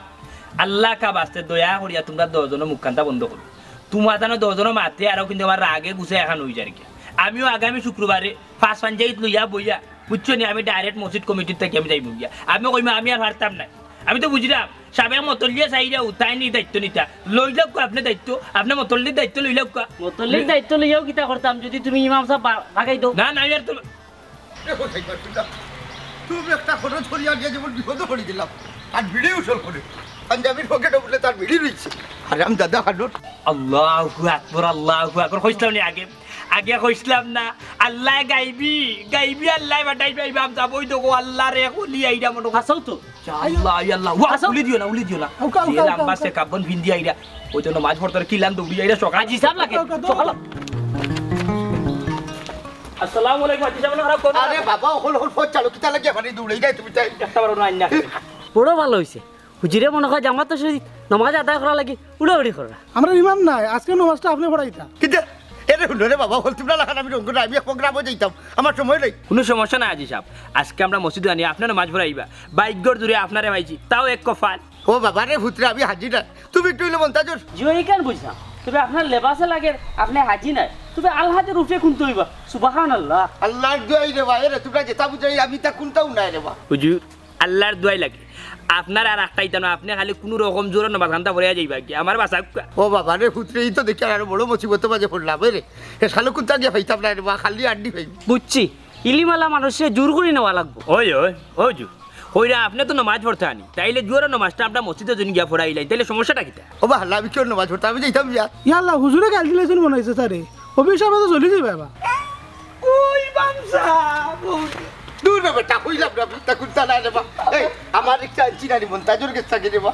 আল্লাহ কা বাস্তে দয়া করিয়া তুমরা দশ জনর মুখখানতা বন্ধ করো। তুমরা তানো দশ জনর মাতে আরো কিন্তু আমার রাগে গুছে এখান অই যার গিয়া। আমিও আগামী শুক্রবারে পাঁচ পাঞ্জাইত লইয়া বইয়া, বুঝছো নি, আমি direct মসজিদ কমিটির থাকি আমি যাইমু গিয়া। আমি কইমু, আমি আর পারতাম নায়। আমি তো বুঝরাম, সাবেক মতল্লিয়ে চাইরা উতায় নি দায়িত্ব নিতা। লইলাউক্কা আপনে দায়িত্ব, আপনে মতল্লির দায়িত্ব লইলাউক্কা। মতল্লির দায়িত্ব লইয়াও কিতা করতাম যুদি তুমি ইমাম সাব বা-, ভাগাই দেও? না, না, আমি আর তো দেখো, দেখো, দেখো, তুমি একটা খরচ করিয়া গিয়া যেমন বিপদে পড়ি গেলাম, তার বিড়ি উসল করে, পাঞ্জাবির পকেটো বুলে তার বিড়ি রইছে। হারামজাদা হাডুর। আল্লাহু আকবার, আল্লাহু আকবার। কইছলাম নি আগে? আগে কইছলাম না? আল্লায় গাইবি, গাইবি আল্লায় পাঠাইবা, ইমাম সাব। ওই দেখো, আল্লাহর এক ওলি আইরা মনো কর। হাছাউ তো। ইয়া আল্লাহ, ইয়া আল্লাহ। ওয়া, হাছাউ। উলি দিও না, উলি দিও না। আউকা, আউকা, যে আউকা, লাম্বা আউকা। সে কাবন ফিন্দি আইরা। ওই জন্য মাঝ পড়তার কি লান দৌড়ি আইরা সকাল। হাজি সাব লাগে, সকাল। আসসালামু আলাইকুম, হাজি সাব, খারাপ করো না। আরে বাবা, অকল অকল ফোন চালু, কিতা লাগে মানে দৌড়াই যায় তুমি তাই? একটা বারো না, আইন না। বড় ভালা অইছে। হুজুরে মনো কয় জামাতর সহিত নমাজ আদায় করার লাগি উড়াউড়ি কররা। আমরার ইমাম নাই, আজকে নমাজটা আপনে পড়াইতা। কিতা? এরে হুনো রে বাবা, অকল তুমরা লাখান আমি রঙ করি, আমি এক প্রোগ্রামো যাইতাম, আমার সময় নাই। কুনু সমস্যা নাই হাজি সাব, আজকে আমরা মসজিদো আনি আপনে নমাজ পড়াইবা। ভাইগ্যর জোরে আপনারে পাইছি, তাও এক কপাল। ও বাবা রে, পুতরে, আমি হাজি নায়, তুমি একটু অইলে মন্তাজর। জি, অয় ইখান বুঝলাম। তবে আপনার লেবাসে লাগের আপনে হাজি নায়, তবে আলহাজর উপরে কুন্তা অইবা। সুবহানাল্লাহ। আল্লাহর দোয়াই রে বা, এরে তুমরা যেতা বুঝাই, আমি তা কুন্তাউ নায় রে বা। হুজুর, আল্লাহর দোয়াই লাগে। আপনার আর আখটাইতা না, আপনে খালি কুনু রকম জোরে নমাজ খান্তা পড়িয়া যাইবা কি? আমারে বাঁচাউক্কা। ও বাবা রে, পুতরে, ই তো দেখিয়ার আরো বড় মুসিবতর মাঝে পড়লাম, এরে। এ শালো কুন্তা গিয়া পাইতাম নায় রে বা, খালি আড্ডি পাইমু। বুঝছি, ইলিমালা মানুষরে জোর করি নেওয়া লাগবো। ওই, ওই, ওই জু। কইরা আপনে তো নমাজ পড়তা নি, তাইলে জোরে নমাজটা আমরা মসজিদো যুদি গিয়া পড়াইলাই, তাইলে সমস্যাটা কিতা? ও বা, হাল্লা, আমি কিওর নমাজ পড়তাম? আমি যাইতাম বিয়া। ইয়া আল্লাহ, হুজুরে গাইল দিলাইছইন মনো অইছে তারে। অফিস সাবে তো জ্বলি যাইবা এবার। ওই বাম সাব, ওই। দূর রে বেটা, কইলাম না, মিথ্যা কুন্তা নায় রে বা। এই, আমার একটা আনছি নানি মন্তাজর গেছ থাকি রে বা।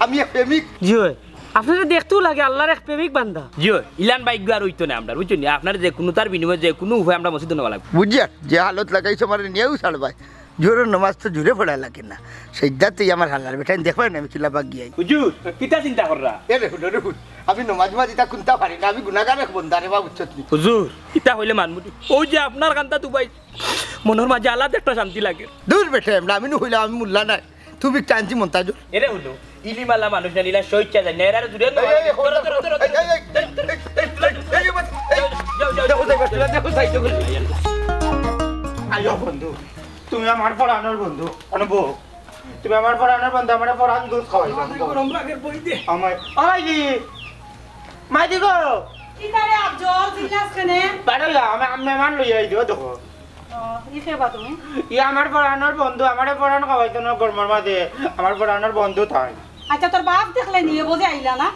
আমি এক প্রেমিক। জি অয়, আপনারে দেখতেও লাগে আল্লাহর এক প্রেমিক বান্দা। জি অয়, ইলান ভাইগ্য আর অইতো নায় আমরার, বুঝছইন নি? আপনারে যে কুনু তার বিনিময়ে যে কুনু উপায়ে আমরা মসজিদো নেওয়া লাগবো। বুঝিয়ার, যে হালত লাগাইছো আমারে নিয়াউ ছাড়বায়। জোহরর নমাজ তো জোরে পড়া লাগে না। সেইদাতেই আমার হালার বেটাইন দেখবায় না আমি কিলা বাগিয়াই। হুজুর, কিতা চিন্তা কররা? এ রে হুন, রে হুন। আমি নমাজ মাজ ইতা কুন্তা পারি না, আমি গুনাগার এক বন্দা রে বা, বুঝছত নি? হুজুর, ইতা কইলে মানমু নি? অউ যে আপনার কান্তা দুবাই, মনর মাঝে আলাদা একটা শান্তি লাগে। দূর বেটা, এমলা আমি নু কইলাম আমি মোল্লা নায়। তুমি একটা আনছি মন্তাজর। এরে হুনো, ইলিমালা মানুষ না, ইলা স্বেচ্ছা যায় না, এরারে জুড়ে এই, এই, এই, ধরো, ধরো, ধরো, এই, এই, এই, ধরো। এই, এই, এই, এই, এই, এই, যাও, যাও, দেখো, যাও। দেখো, দেখো, দেখো, দেখো। আইও বন্ধু, তুমি আমার পরাণর বন্ধু, অনুভব। তুমি আমার পরাণর বন্ধু, আমার পরাণ দুধ খাওয়াই। আমার গরম লাগে, বই দে। আমার, ওই দি, মাই দি গো। কি করে আফজল, চিল্লাস কেনে? বাড়াইলা, আমি, আমি মেহমান লইয়া আইছি, ও দেখো। ই কে বা তুমি? ই আমার পরানর বন্ধু, আমারে পরান খাওয়াইতো না গরমর মাঝে, আমার পরানর বন্ধু তাই। আচ্ছা, তোর বাপ দেখলে নিয়ে বোঝে আইলা না?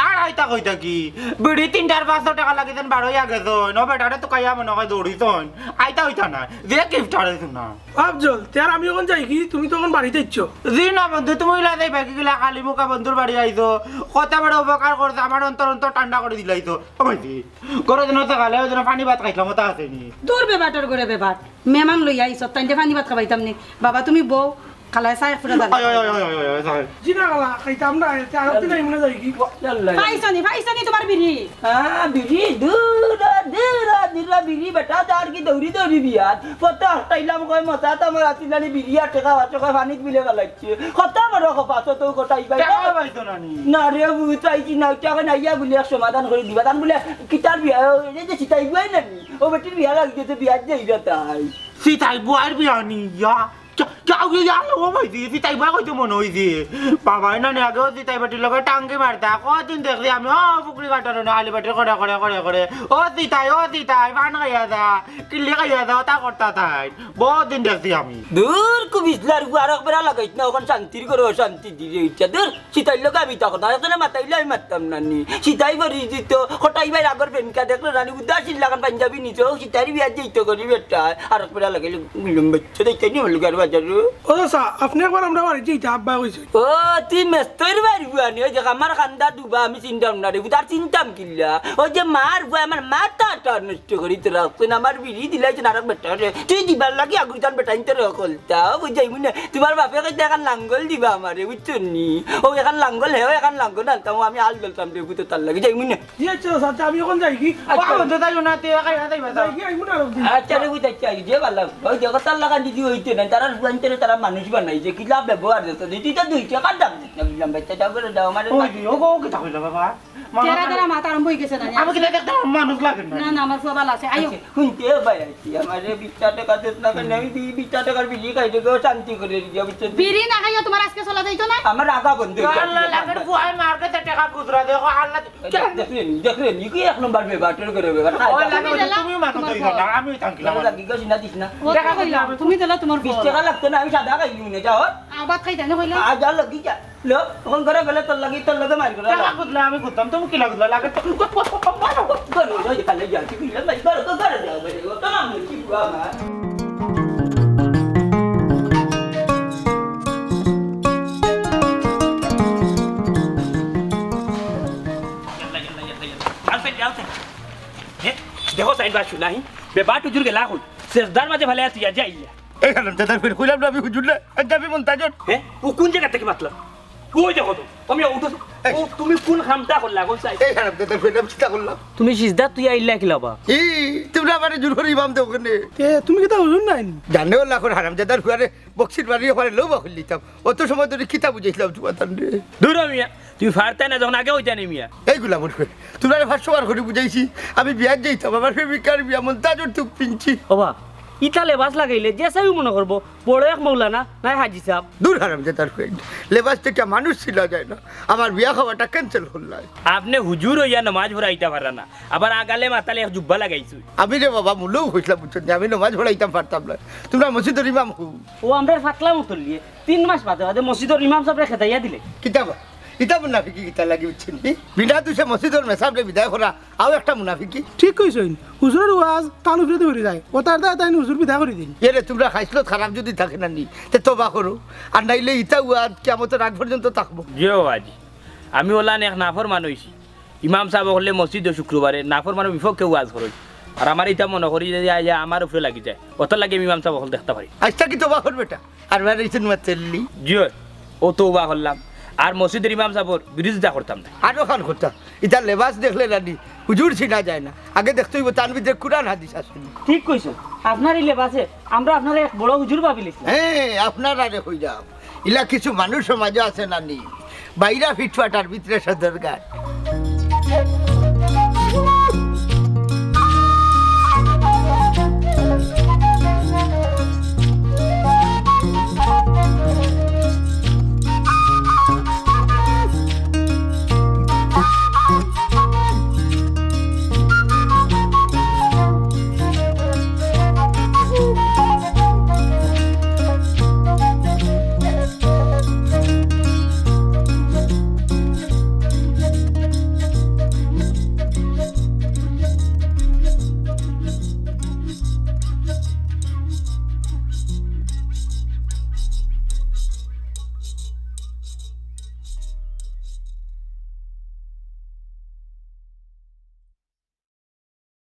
আর আইতা কইতা কি? বিড়ি তিনটার পাঁচশো টেকা লাগি যেন বারোইয়া গেছইন, ও বেটারে তো কাইয়া মনে হয় দৌড়িছইন, আইতা অইতা না, যে গিফট আর অইতো না। আফজল, তে আর আমি অখন যাইগি, তুমি তো অখন বাড়িত আইছো। জি না বন্ধু, তুমি ইলা যাইবা কিলা, খালি মুখা বন্ধুর বাড়ি আইছো, কত বড় উপকার করছো, আমার অন্তর অন্তর ঠান্ডা করি দিলাইছো। ও ভাইজি, ঘরো যেন সকালে ওই যেন পানি ভাত খাইছলাম, ওটা আছে নি? দূর বেবাটর ঘরে বেবাট, মেহমান লইয়া আইছো, তাইনরে পানি ভাত খাবাইতাম নি? বাবা তুমি বও, খালায় চা এক ফুটা দাও। ওই, ওই, ওই, ওই, ওই, ওই, ওই, ওই। জি না খালা, খাইতাম না, এতে আরো দিন আইমনে যাইগি। পাইছো নি, পাইছো নি তুমার বিড়ি? হ্যাঁ, বিড়ি, দূর, দূর, দূর, বিড়ি বেটা, যার কি দৌড়ি দৌড়ি বিয়াত। পথে হটাইলাম কয় মশা তো আমার আসিল নানি বিড়ি আর টেকা আছে কয় পানিত বিলে ফালাইছে। কত বড় কথা, তো কটাই ভাই। টেকা পাইছো না নি? না রে, বুঝ পাইছি না, ওইটা এখন আইয়া বলে এক সমাধান করি দিবা। তান বলে, কিতার বিয়া, এই যে সিতাই বুয়াই নানি, ও বেটির বিয়া লাগছে তো বিয়াত যাইবা তাই। সিতাই বুয়ার বিয়া নি, ইয়া। কে-, কেউ কি জানো ও ভাইজি, সিতাই বুয়া কইতে মনে হইছে। বাবা, না নি, আগেও সিতাই বেটির লগে টাঙ্গি মারতা। কদিন দেখছি আমি, ও পুকুরি কাটার না, আলি বেটির করে, করে, করে, করে। ও সিতাই, ও সিতাই, পান খাইয়া যা, কিল্লি খাইয়া যা, ওটা করতা তাই। বহুত দিন দেখছি আমি। দূর, খুব ইসলার উপর আরক বেড়া লাগাইছ না, ওখান শান্তির ঘরো অশান্তি দিলে ইচ্ছা। দূর, সিতাইর লগে আমি তখন আর একজনে মাতাইলে আমি মারতাম না নি। সিতাই করি দিত, কটাই ভাই আগর প্রেমিকা দেখলো না নি, উদাসীন লাগান পাঞ্জাবি নিচে, ও সিতাইর বিয়াত যাইতো করি বেটা, আরক বেড়া লাগাইলে গুলুম বাচ্চা দেখতে নি হলো গার বাজারো। ও চাচা, আপনে একবার আমরার বাড়িত যাইতা, আব্বা কইছে। ও, তুই মেস্তর বাড়ি বুয়ানি, ওই দেখ আমার কান্দা ডুবা, আমি চিনতাম না রে, উদার চিনতাম কিল্লা। ওই যে মার বুয়া আমার মাথাটা নষ্ট করি তো রাখছেন, আমার বিড়ি দিলাইছেন আরক বেটা রে। তুই দিবার লাগি আগুরজান বেটাইন তো রকলতা, ও বুঝাই মনে, তোমার বাপে কইতে এখন লাঙ্গল দিবা আমারে, বুঝছো নি? ও এখন লাঙ্গল হে, ও এখন লাঙ্গল আনতাম, ও আমি আল দলতাম রে, বুঝতে তার লাগি, যাই মনে। জি আচ্ছা, চাচা, আমি অখন যাইগি। আচ্ছা। বাবা, তো যাইও না, তে একা একা যাইবা, যাও। যাইগি, আইমু না আরক দিন। আচ্ছা রে, বুঝ আচ্ছা, এই যে বালা, ওই দেখো, তার লাগান যদি হইতে না, তারা বুয়াইন তারা মানুষ বানাইছে, কিলা ব্যবহার দিত, যদি তো দুই টাকার দাম দিত না, বুঝলাম, বাচ্চা যাও করে দাও, আমারে ওই যে, ও গো, কিতা কইলা বাবা? মা, তেরা মা, তেরা মাথা আরম্ভ হয়ে গেছে না? আমি কিতা দেখতে মানুষ লাগে না? না, না, আমার ফুয়া বালা আছে, আইও। আচ্ছা, শুনতে ভাই, আছি, আমারে বিশ টাকা দিস না কেন? আমি বি-, বিশ টাকার বিড়ি খাই দেখো, শান্তি করে দিয়ে, বুঝছো? বিড়ি না খাইও, তোমার আজকে চলা যাইতো না? আমার আগা বন্ধ হয়ে গেছে। আল্লাহ, লাগের ফুয়ায় মার কাছে টাকা খুচরা দেখো, আল্লাহ দেখলেন, দেখলেন, ই কি এক নম্বর বেবাটর করে বেবাট। ওই লাগে, তুমি মানো তো, না, আমি থাকলাম। লাগি গো, সিনা দিস না। ও তো কইলাম, তুমি দিলা তোমার বিশ টাকা লাগতো না, আমি সাদা খাইলি মনে যাও। আবার খাই জানো কইলাম। আ, যা লাগি যা। লো, ফোন করে গেলে তোর লাগি, তোর লগে মার করে। টাকা বুঝলে আমি করতাম, তুমি কি লাগলো? লাগে তো। গরু, ওই যে কালে যাও, কি কইলাম, ভাই, গরু, গরু, গরু যাও, ভাই, ও তো নাম কি বুয়া আমার। দেখো, সাইন বাসু নাই, বেবাট হুজুর গেলা কই? সেজদার মাঝে ভালে আছি, আজি আইয়া। এই হারামজাদার ফের কইলাম না আমি হুজুর না, আজ আমি মন্তাজর। হ্যাঁ? ও কোন জায়গা থেকে মাতলা? ওই দেখো তো, আমি উঠো। এই। ও, তুমি কোন কামটা করলা, কোন সাইড? এই হারামজাদার ফের আমি চিন্তা করলাম। তুমি সিজদা তুই আইলা কি লাবা? এই, তোমরা আমারে জোর করে ইমাম দেও কেনে? এ, তুমি কিতা হুজুর নাইন? জানে ওলা এখন হারামজাদার ফুয়ারে বক্সির বাড়ি ওখানে লউবা খুললিতাম। অত সময় ধরে কিতা বুঝাইছিলাম তোমার তান রে? দূর হ মিয়া, তুমি ফারতায় না যখন আগে অইতা নি মিয়া। এই গুলামর ফুয়া, তোমরা পাঁচশো বার করে বুঝাইছি, আমি বিয়াত যাইতাম, আমার প্রেমিকার বিয়া, মন্তাজর তুক পিনছি। ওবা, ইতা লেবাস লাগাইলে যে সাইও মনে করবো বড় এক মৌলানা, নাই হাজি সাহেব। দূর হারামজাদার ফুয়া, লেবাস থেকে মানুষ ছিলা যায় না, আমার বিয়া খাওয়াটা cancel করলাই। আপনে হুজুর অইয়া নমাজ পড়াইতা পারা না, আবার আগালে মাতালে এক জুব্বা লাগাইছো। আমি রে বাবা, মুলেও কইছিলাম, বুঝছো নি? আমি নমাজ পড়াইতাম পারতাম না। তোমরা মসজিদর ইমাম হো। ও, আমরা ফাতলা মতো লিয়ে তিন মাস বাদে বাদে মসজিদর ইমাম সাহেবরে খেদাইয়া দিলে। কিতা বা? ইতা মুনাফিকি কিতা লাগি, বুঝছো নি? বিনা দুষে মসজিদর মেসাবরে বিদায় করা, আও একটা মুনাফিকি। ঠিক কইছইন। হুজুরর ওয়াজ তান উপরে দি উড়ি যায়। ও তার দায় তাইন হুজুর বিদায় করি দিন। এরে, তোমরা খাইছলত খারাপ যদি থাকে না নি, তে তবা করো। আর নাইলে ইতা ওয়াজ কিয়ামতর আগ পর্যন্ত থাকবো। জি ও বাবাজি, আমি ওলান এক নাফরমান অইছি। ইমাম সাব অকলে মসজিদো শুক্রবারে নাফরমানর বিপক্ষে ওয়াজ করইন। আর আমার ইতা মনো করি যে আইয়া আমার উপরে লাগি যায়। অতার লাগি আমি ইমাম সাব অকল দেখতা পারি। আইচ্ছা, কি তবা করবে বেটা? আর বার ইসুন মাতেল্লি। জি অয়, ও তওবা করলাম। আর মসজিদর ইমাম সাবর বিরোধিতা করতাম না। আরো খান করতাম। ইতা লেবাস দেখলে নানি হুজুর চিনা যায় না। আগে দেখতে অইবো তান ভিতরে কুরআন হাদিস আছে নি। ঠিক কইছো। আপনার ই লেবাসে আমরা আপনারে এক বড় হুজুর ভাবিলিছিলাম। হ্যাঁ, আপনারারে কইলাম। ইলা কিছু মানুষ সমাজো আছে নানি, বাইরা ফিটফাট আর ভিতরে সদরঘাট।